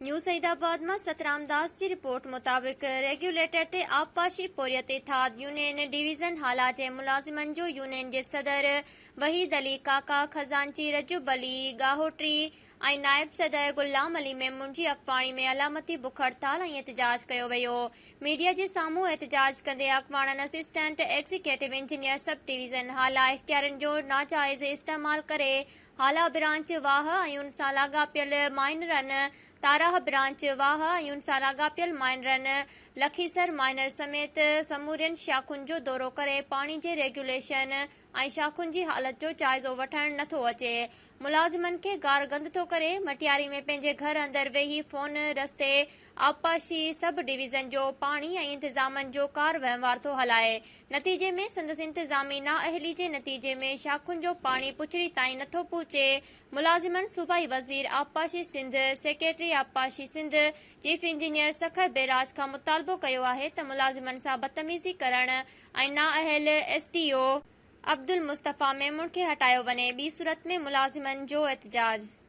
نيو سعيد آباد مان سترام داس جي رپورٽ مطابق ريگيوليٽر تي آبپاشي پورهيت اتحاد يونين ڊويزن هالا جي ملازمن جو يونين جي صدر وحيد علي ڪاڪا، خزانچي رجب علي ڳاهوٽي ۽ نائب صدر غلام علي ميمڻ جي اڳواڻي ۾ علامتي بک هڙتال ۽ احتجاج ڪيو ويو. ميڊيا جي سامهون احتجاج ڪندي اڳواڻن assistant executive engineer sub division Hala اختيارين جو ناجائز استعمال ڪري هالا برانچ واهه ۽ ان سان لاڳاپيل مائنرن، تاراهه برانچ واهه ۽ ان سان لاڳاپيل مائنرن، لکيسر مائنر سميت سمورين شاخن جو دورو ڪري پاڻي جي ريگيوليشن ۽ شاخن جي حالت جو جائزو وٺڻ نٿو اچي، ملازمن کي گارگند ٿو ڪري، مٽياري ۾ پنهنجي گهر اندر ويهي فون رستي آبپاشي سب ڊويزن جو پاڻي ۽ انتظامن جو ڪار وهنوار ٿو هلائي، نتيجي ۾ سندس انتظامي نااهلي جي نتيجي ۾ شاخن جو پاڻي پڇڙي تائين نٿو پهچي، ملازمن صوبائي وزير آبپاشي سنڌ، سيڪريٽري آبپاشي Sindh, chief engineer Sukkur barrage کان مطالبو ڪيو آهي ته ملازمن سان بدتميزي ڪرڻ ۽ نااهل S D O Abdul Mustafa Memon کي هٽايو وڃي ٻي صورت ۾ ملازمن جو احتجاج.